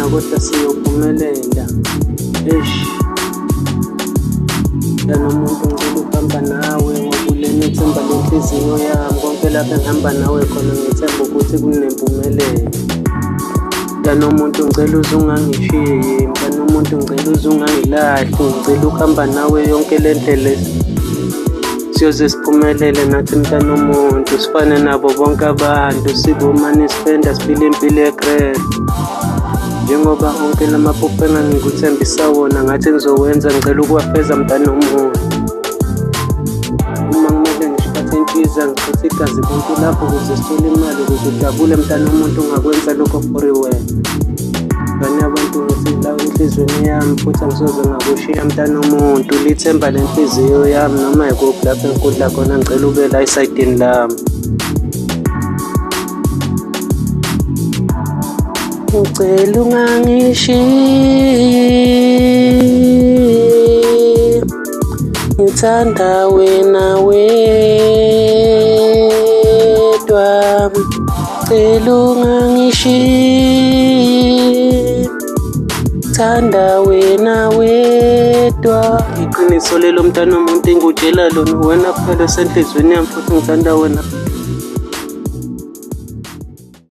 kodwa siyophumelela. Eish. Mntanomuntu ngicela ukuhamba nawe ngoba ulena ithemba lenhliziyo yami konke lapho engihamba nawe khona ngithemba ukuthi kunempumelelo. Mntanomuntu ngicela uze ungangishiyi, mntanomuntu ngicela uze ungangilahli, ngicela ukuhamba nawe yonke le ndlela siyoze siphumelele nathi mntanomuntu sifane nabo bonke abantu sibe umane sifenda siphile impilo egrand. Njengoba onke lamaphupho engangikuthembisa wona ngathi ngizowenza ngicela ukuwafeza mntanomuntu. Uma kumele ngishiphathe intshiza ngichithe igazi konke lapho ukuze sithole imali ukuze ujabule mntanomuntu ungakwenza lokho for wena. Ngane yabantu ngithi la enhliziyweni yami futhi angisoze ngakushiya mntanomuntu lithemba lenhliziyo yami noma yikuphi lapho engikudla khona ngicela ube la esayidini lami. Ngicela ungangishiyi, ngithanda wena wedwa. Cela ungangishiyi, thanda wena wedwa. Iqiniso lelo mntanomuntu engikutshela lona, wena kuphela osenhliziyweni yami futhi ngithanda wena.